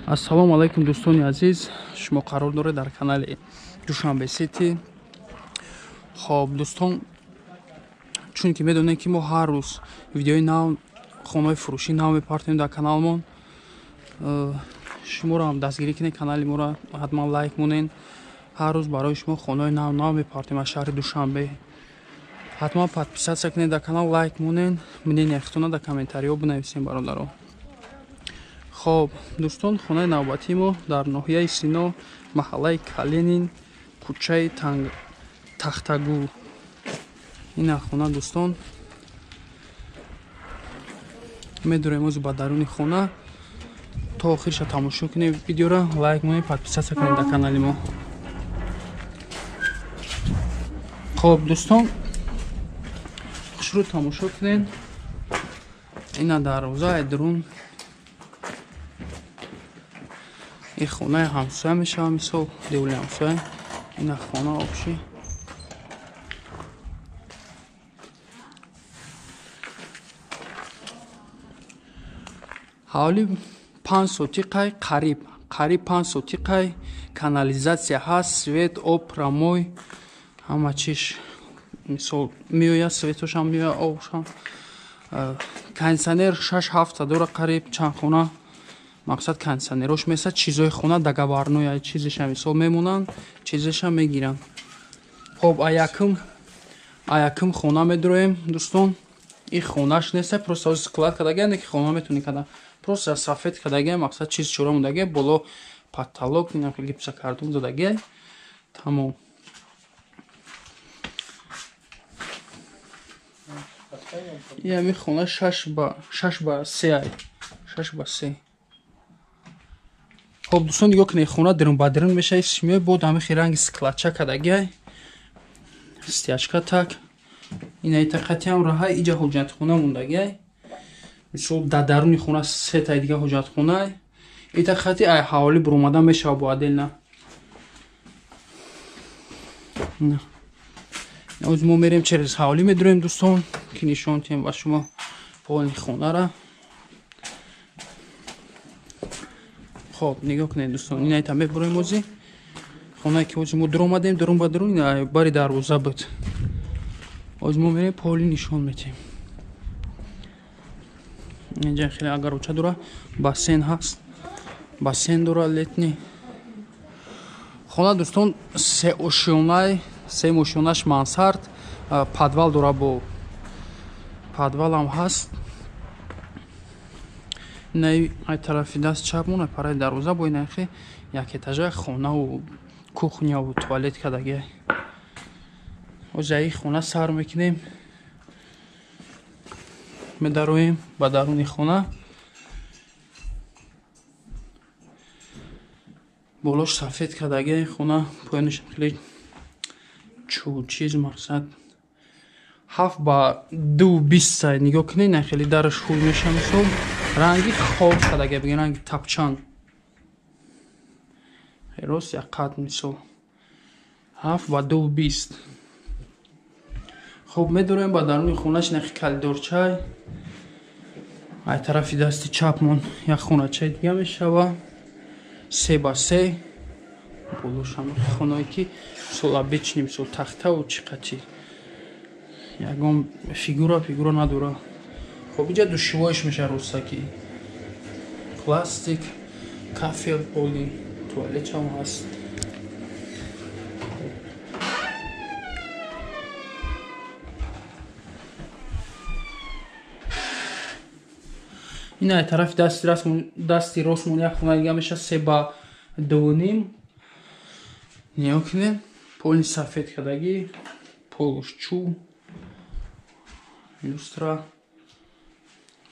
Ассалому алайкум дӯстони азиз, шумо қарор доред дар канали Душанбе Сити. Хоб дӯстон, чунки медонед ки мо ҳар рӯз видеои нав, хонаҳои фурӯшӣ нав мепартоем дар каналмон. Шуморо ҳам дастгирӣ кунед, канали моро ҳатман лайк монед. Ҳар рӯз барои шумо хонаҳои нав нав мепартоем аз шаҳри Душанбе. Ҳатман подписаться кунед дар канал, лайк монед, мнение худтонро дар комментариҳо бинависед бародаро. Хоб дӯстон, хонаи навбатии мо дар ноҳияи Сино, маҳаллаи Калинин, кӯчаи Тахтагул. Ина хона дӯстон. Медурем ози ба даруни хона. То охирша тамошо кунед видеоро, лайк монед, подписаться кунед дар канали мо. Хоб дӯстон, хушрӯ тамошо кунед. Ина дарвозаи дарун. Ин хонаи ҳамсоя мешавад, мисол деволи ҳамсоя. Ина хона обши. Ҳавли 5 сотиқай, қариб 5 сотиқай, канализатсия ҳаст, свет, об, промой, ҳама чиш мисол меояд, светошам меояд, обшам. Кондиционер 6-7 дора қариб чанд хона. Мақсад кондиционерош месад, чизои хона договорной, чизеша мисол мемонанд, чизеша мегиранд. Хоб, аякум хона медроем дӯстон. Ин хонаш нест, просто ҳозир склад кардагия, не ки хона метавонӣ карда. Просто сафед кардагия, мақсад чиз чора мондагия, боло потолок, инам гипсокартон задагия. Тамом. Ин ҳамин хона 6 ба 3 ай. 6 ба 3. Хоб дӯстон, нигоҳ кунед, хона дарун ба дарун мешавад, меояд бо ҳамин хел ранги складча кардагия. Стячка так. Ина итақатиам раҳа, иҷа ҳоҷатхона мондагия. Мисол дар даруни хона се таи дига ҳоҷатхона. Итақати ай ҳаволи буромадан мешавад бо отдельно. Оз мо мерем через ҳавлӣ медурем дӯстон, ки нишон диҳем ба шумо полни хонара. Хоб нигоҳ кунед дӯстон, ина ита мебурем ози. Хонае ки ози мо дуромадем, дарун ба дарун, ина бари дарвоза буд. Оз мо мерем поли нишон метиҳем. Инҷа хеле агароча дора, бассейн ҳаст, бассейн дора летний. Хона дӯстон се ошёнай, се ошёнаш мансард, подвал дора, бо подвалам ҳаст. Ина ай тарафи даст чапмон, ай параи дарвоза бо ина хе як этажа хонаву кухняву туалет кардагия. Оз ай хона сар мекунем, медароем ба даруни хона. Болош сафед кардагия хона, поёнаш хеле чӯ чиз, мақсад 7 ба 2.20. Нигоҳ кунед, на хеле дараш хуб меша, мисол ранги хоб кардагия, бигӯ ранги тапчан. Рост як қад мисол 7 ба 2.20. Хоб медорем ба даруни хонаш, нахи калидорчай. Ай тарафи дасти чапмон як хоначаи дига мешава, 3 ба 3. Болошам хоное ки мисол обычный, мисол тахтаву чӣ қати, ягон фигура надора. Хоб инҷа душевоиш меша, ростаки пластик, кафел, поли, туалетам ҳаст. Ина тарафи дасти ростмон як хона дига меша, 3 ба 2.5. Нигоҳ кунед, поли сафед кардагӣ, полуш чӯб, люстра,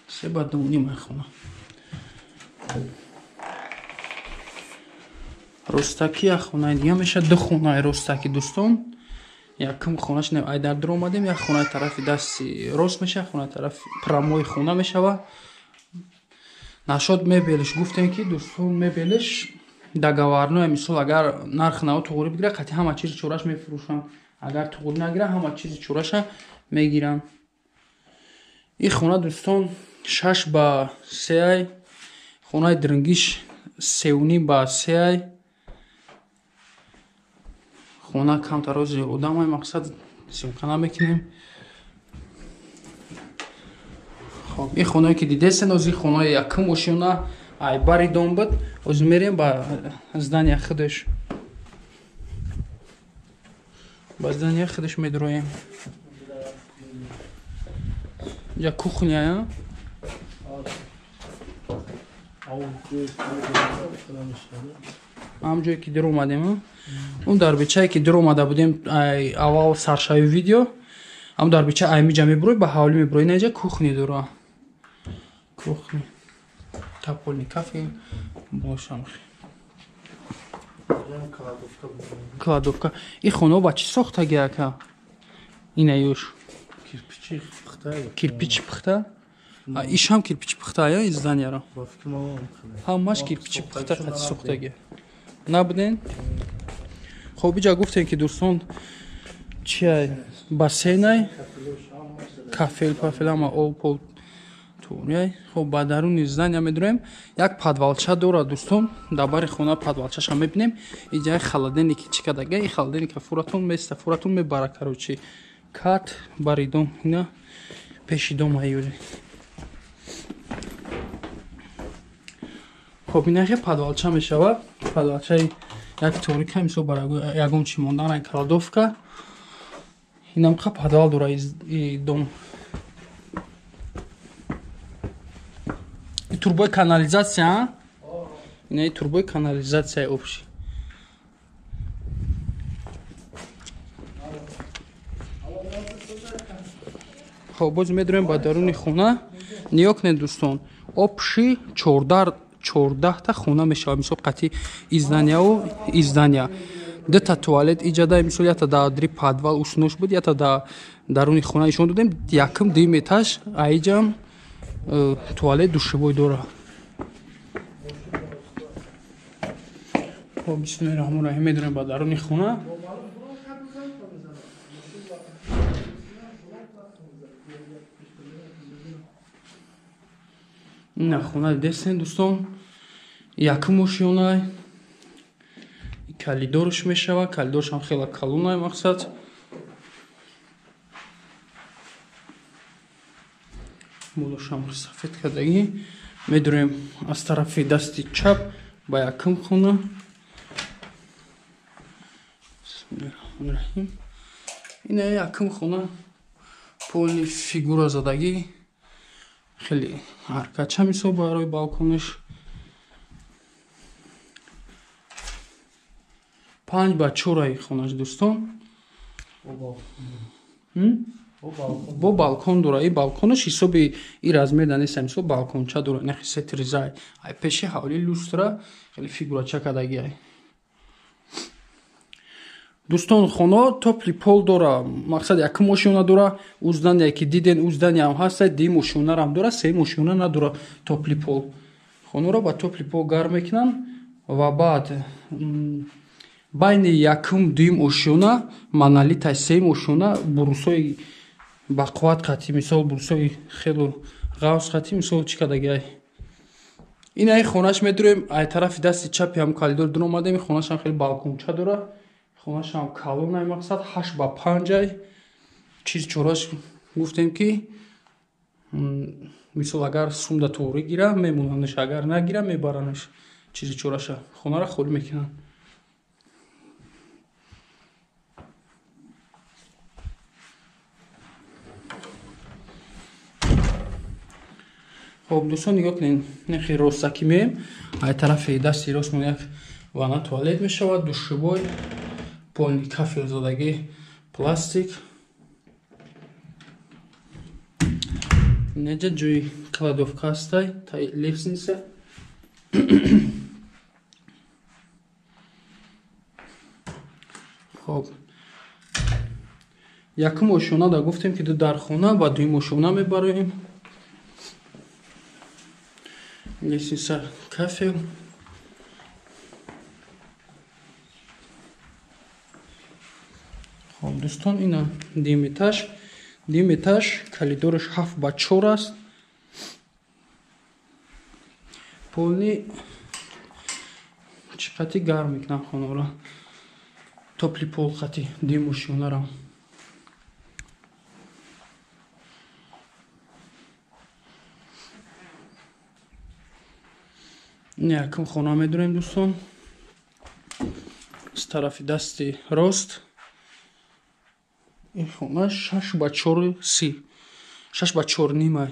3 ба 2.5 ай хона. Ростакӣ як хонаи дига меша, ду хонаи ростакӣ дӯстон. Якум хонаш ай дар дур омадем, як хонаи тарафи дасти рост меша, як хонаи тарафи прамои хона мешава. Нашод мебелш гуфтем ки дӯстон, мебелш договорной, мисол агар нарх наво туғрӣ бигира, қатъи ҳама чизи чораш мефурӯшанд. Агар туғрӣ нагира, ҳама чизи чораша мегиранд. Ин хона дӯстон 6 ба 3 ай. Хонаи дирангиш 3.5 ба 3. Хона камтар ози одамай, мақсад съёмка намекунем. Хоб, ин хонае ки дидесен, ози хонаи якум ошёна ай бари дом буд. Ози мерем ба здания худаш. Ба здания худаш медроем. Инҷа кухня, ҳам ҷое ки дир омадем, он дарбичае ки дир омада будем аввал саршави видео, ҳам дарбича аймиҷа мебурой, ба ҳавлӣ мебурой. Инаҷа кухни дора, кухни, тапольни кафе бошам, кладовка. Ин хонао ба чӣ сохтаги ака? Инаюш кирпичи пухта. Ишам кирпичи пухта, ё изданияро ҳамаш кирпичи пухта қати сохтаги набуден. Хоб, иҷа гуфтем ки дӯстон чия бассейнай, кафел пафел ҳама об пол туряй. Хоб, ба даруни здания медроем. Як подвалча дорад дӯстон, дар бари хона подвалчаша мебинем. Иҷа холодильники чӣ кадага, и холодильника фуратон места, фуратон мебара, короче кат бари дом, ина пеши дом аюри. Хоб, инахе подвалча мешавад, подвалчаи як торика, мисол барои ягон чӣ мондан, ай кладовка. Инамқа подвал дора и дом. И турбои канализатсия, ина и турбои канализатсияи общий. Хоб, боз медроем ба даруни хона. Нигоҳ кунед дӯстон, общий 14та хона мешавад, мисол қати изданияу издания. Дута туалет иҷада, мисол ята дар дри подвал уснош буд, ята дар даруни хона ишон додем. Якум дуюм этаж аиҷам туалет душевой дора. Хоб, бисмиллаҳи раҳмони раҳим, медроем ба даруни хона. Ина хона дидесен дӯстон, якум ошёнай, калидорш мешавад, калидоршам хела калонай, мақсад. Болошам сафед кардагӣ. Медроем аз тарафи дасти чап ба якум хона. Бисмиллаҳи раҳмони раҳим. Ина якум хона, полни фигура задагӣ, хеле ҳаракатча мисол барои балконаш. 5 ба 4 хонаш дӯстон. Бо балкон дора. И балконаш ҳисоби и размер данеста, мисол балконча дора, нахи сетризай. Ай пеши ҳавли люстра хеле фигурача кардагӣ ай. Дӯстон, хона топли пол дора, мақсад якум ошёна дора, ӯ здание ки диден, ӯ здание ҳам ҳаста, дуюм ошёнарам дора, сеюм ошёна надора топли пол. Хонаро ба топли пол гарм мекунанд ва баъд байни якум дуюм ошёна монолитай сеюм ошёна бурусои бақувват қатӣ, мисол бурусои хело ғавз қатӣ, мисол чӣ кардагӣ ай. Ин ай хонаш медроем, ай тарафи дасти чапи ҳам коридор дур омадем. Хонашам хеле балконча дора. Хонашам калонай, мақсад 8 ба 5 ай. Чиз чораш гуфтем ки мисол агар сумда торӣ гира мемонанаш, агар нагира мебаранаш. Чизи чораша хонаро холӣ мекунанд. Хоб дӯстон, нигоҳ кунед, нехи ростакӣ меем. Ай тарафи дасти ростмон як ванна туалет мешавад, душевой, полни кафел задагӣ, пластик. Инҷа ҷои кладовка ҳастай, лестница. Хоб, якум ошёна да гуфтем ки ду дар хона ва дуюм ошёна мебароем. Лестница, кафел. Хоб дӯстон, ина дуюм этаж. Дуюм этаж коридораш 7 ба 4 аст. Полни Чӣ қати гарм мекунам хонаро. Топли пол қати димушонара. Якум хона медурем дӯстон. Аз тарафи дасти рост ин хона 6 ба 4 си. 6 ба 4 нима.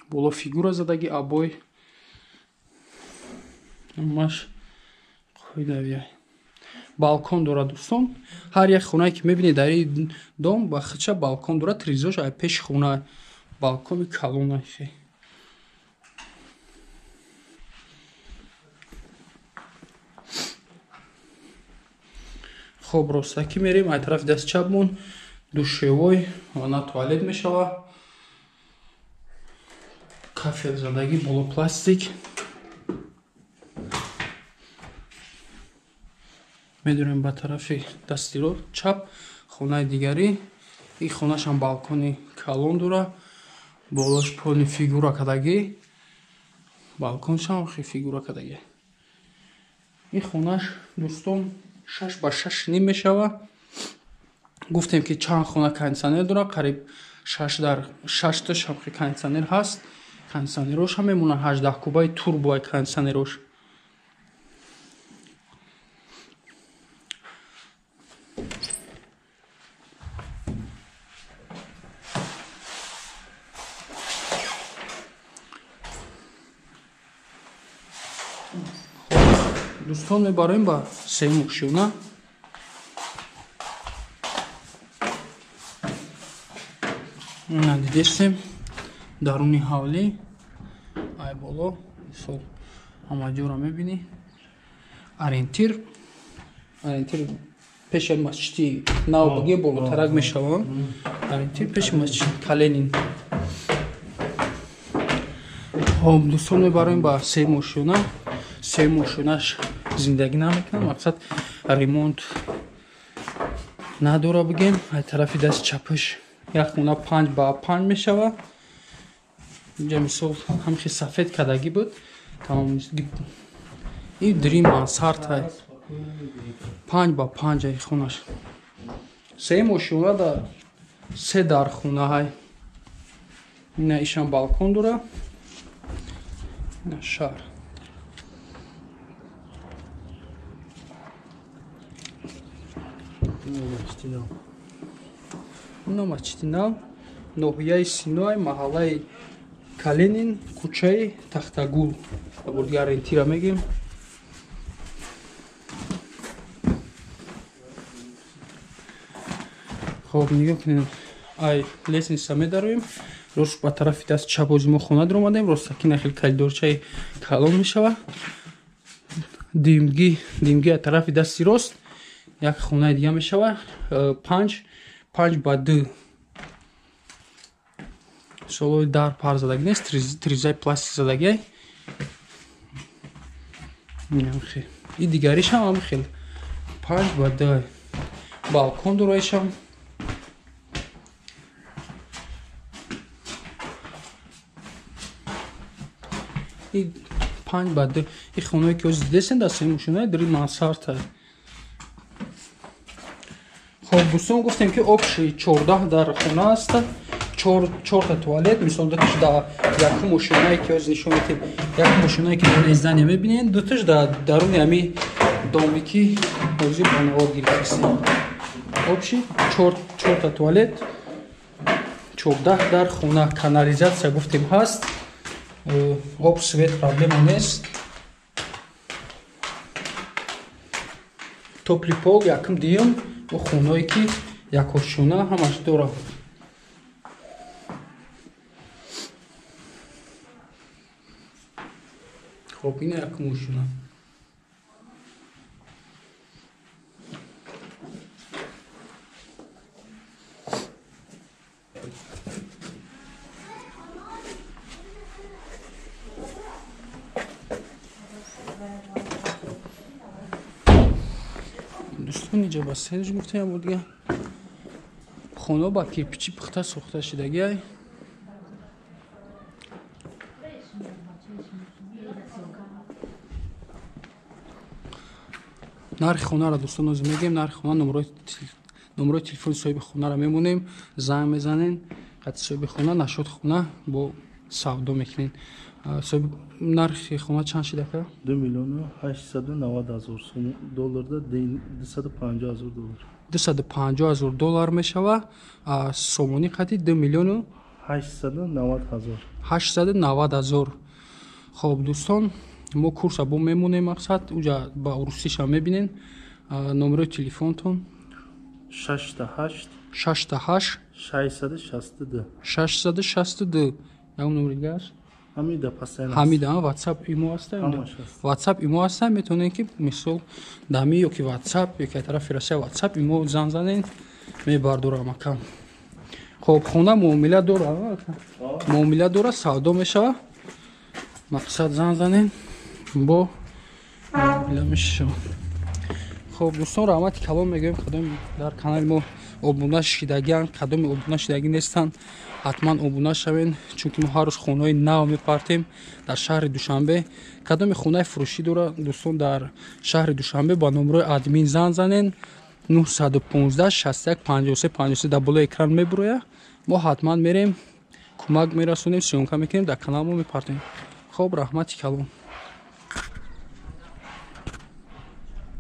Боло фигура задаги обой. Маш қоидавия. Балкон дорад дӯстон. Ҳар як хонае ки мебинед дар ин дом ба хича балкон дорад, тризош ай пеши хона балкони калон ай. Хоб ростакӣ мерем, ай тарафи даст чапмон душевой вана туалет мешава. Кафел задагӣ боло пластик. Медурем ба тарафи дасти чап хонаи дигарӣ. Ин хонашам балкони калон дора. Болош полни фигура кадагӣ. Балконшам фигура кадагӣ. Ин хонаш дӯстон 6 ба 6 ним мешава. Гуфтем ки чанд хона кондитсионер дора, қариб 6 дар 6 та шамхи кондитсионер ҳаст. Кондитсионерош ҳам мемонад 18 кубаи турбои кондитсионерош. Дӯстон мебарем ба сеюм ошёна. Дидестем даруни ҳавлӣ ай боло мисол ҳама ҷоро мебинӣ. Ориентир пеши масҷиди нав баги болотарак мешаванд. Ориентир пеши масҷиди Каленин. Хоб дӯстон мебарем ба сеюм ошёна. Сеюм ошёнаш зиндагӣ намекунам, мақсад ремонт надора бигем. Ай тарафи даст чапаш як хона 5 ба 5 мешава. Инҷа мисол ҳамхи сафед кадагӣ буд. Тамом ин дри мансард ай 5 ба 5 ай хонаш. Сеюм ошёна да се дар хона ай. Ина ишам балкон дора. Ина шаҳр. Ино масҷиди нав, ноҳияи Синой, маҳаллаи Калинин, кӯчаи Тахтагул. Бурдига ориентира мегем. Хоб нигоҳ кунед, ай лестница медароем. Рост ба тарафи даст чап ози мо хона даромадем. Ростаки нахел коридорчаи калон мешава. Димги аз тарафи дасти рост як хонаи дига мешава. 5 ба 2. Солои дар пар задагӣ нест, тризаи пластик задагӣ. И дигаришам ҳам хел 5 ба 2. Балкон дораишам. И 5 ба 2. И хонае ки ҳозир дидесен дар сеюм ошёнаи дри мансард. Хоб дӯстон гуфтем ки общий 14 дар хона аст. 4 та туалет, мисол дуташ дар якум ошёнае ки ҳозир нишон медиҳем, якум ошёнае ки дар здание мебинед, дуташ дар даруни ҳами доме ки ҳозир ба навор гирифтаистем. Общий 4 та туалет, 14 дар хона. Канализатсия гуфтем ҳаст. Об, свет проблема нест. Топли пол якум дуюм о хонаое ки як ошёна ҳамаш дорад. Хоб ина якум ошёна. Дӯстон инҷа бассейнш гуфтем буд дига. Хона ба кирпичи пухта сохта шудагӣ. Нархи хонаро, дӯстон, ҳозир мегӯем. Нархи хона, номерои телефони соҳиби хонаро мемонем, занг мезанен қати соҳиби хона, нашуд хона бо савдо мекунен. Нархи хона чанд шид, ака? 2 890 000 сом долларда, 250 000 доллар. 250 000 доллар мешава, сомонӣ қати 2 миллиону 890 000. 890 000. Хоб, дӯстон, мо курса бо мемонем, мақсад, уҷа ба урусиша мебинен. Номерои телефонтон? Шашта ҳашт. Шашта ҳашт. 662. 662. Ягон номери дига аст? Ҳамида постоянно. Ҳамида WhatsApp, имо аста? WhatsApp, имо аста. Метавонед, ки мисол дами ёки WhatsApp, ёки тарафи Россия WhatsApp, имо занг занед, мебардорам, ака. Хоб, хона муомила дора, муомила дора, савдо мешава. Мақсад, занг занед, бо муомила мешава. Хоб, дӯстон, раҳмати калом мегӯем. Кадоми дар канали мо обуна шидагианд, кадоми обуна шидагӣ нестанд, ҳатман обуна шавен, чунки мо ҳар рӯз хонаҳои нав мепартем дар шаҳри Душанбе. Кадоми хонаи фурӯшӣ дора, дӯстон, дар шаҳри Душанбе, ба номерои админ занг занен: 915 61 53 53. Дар болои экран мебуроя. Мо ҳатман мерем, кӯмак мерасонем, съёмка мекунем, дар канал мо мепартем. Хоб, раҳмати калом.